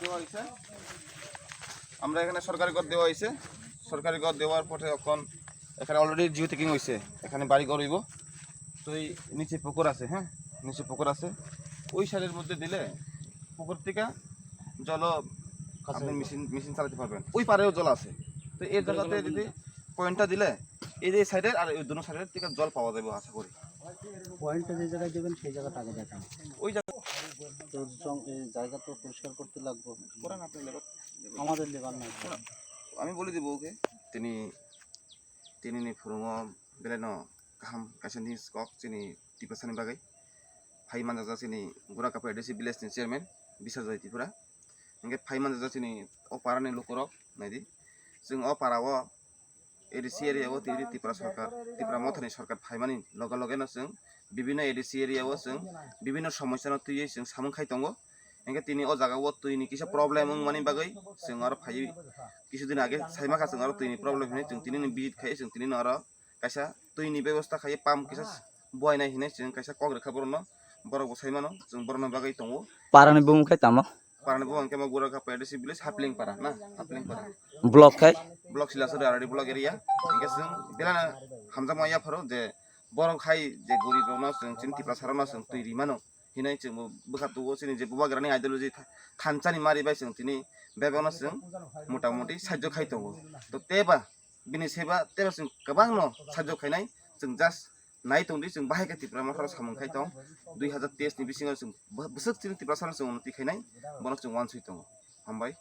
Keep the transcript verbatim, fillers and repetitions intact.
দেওয়া হয়েছে। আমরা এখানে সরকারি ঘর দেওয়া হয়েছে। সরকারি ঘর দেওয়ার পরে এখন এখানে অলরেডি জিও ট্যাগিং হয়েছে, এখানে বাড়ি ঘর হইব। তো এই নিচে পুকুর আছে, হ্যাঁ, নিচে পুকুর আছে। ওই সাইডের মধ্যে দিলে পুকুর থেকে জল আপনি মেশিন মেশিন চালাতে পারবেন। ওই পারেও জল আছে। তো এই জায়গাতে যদি পয়েন্টটা দিলে এই যে সাইডের আর ওই দুনো সাইডের থেকে জল পাওয়া যাবে আশা করি। পয়েন্টটা যে জায়গায় দেবেন সেই জায়গাটা আগে দেখেন। ওই জায়গা তো জং-, এই জায়গা তো পরিষ্কার করতে লাগবো। করেন আপনি লেবার। আমাদের লেবার নাই। আমি বলে দিব ওকে। Tini, tini ni phurungo belai no kaham kaisa news kok chini Tiprasani bagwi. Phai manjak chini Gura Kapur A D C village ni chairman Bisajoi Tripura. Hingke phai manjak chini o para ni lukurok naidi. Chwng o para o A D C area o tini Tripura sarkar, Tripura mothani sarkar phaimani loge loge no chwng bibhinno A D C area o chwng bibhinno somosya no twiwi chwng samung khai tongo. Hingke tini o jaga o twi ni kisa problem wngmani bagwi chwng aro phaiwi kisu din age saima kha chwng aro twi ni problem hinwi chwng tini ni visit khai chwng tini no aro kaisa twi ni bebosta khai pump kisa buainai hinwi chwng kaisa kok rwkha borok no, borok bo sai mano chwng borok no bagwi tongo. Para ni bumung khai tamo? Parani bo hingke mo Gura Kapur A D C village Hapling para na, Hapling para. Block khai? Block Silasuri R D block area. Hingke chwng belai no hamjakma yapharo je borok hai je gorib rok no chwng chini Tiprasa rok no chwng twi ri mano. Hinai chwng bo bwkha tugo chini je bubagra ni ideology tha-, thansa ni mari bai chwng tini bebak no chwng mota moti sajjo khai tongo. To teba bini seba teba chwng kwbang no sajjo khainai chwng just nai tongdi chwng bahai khe Tipra Motha samung khai tong. Dui hazar teis ni bisingo chwng bw-, bwswk chini Tiprasa no chwng unnoti khainai bono chwng uansui tongo. Hambai.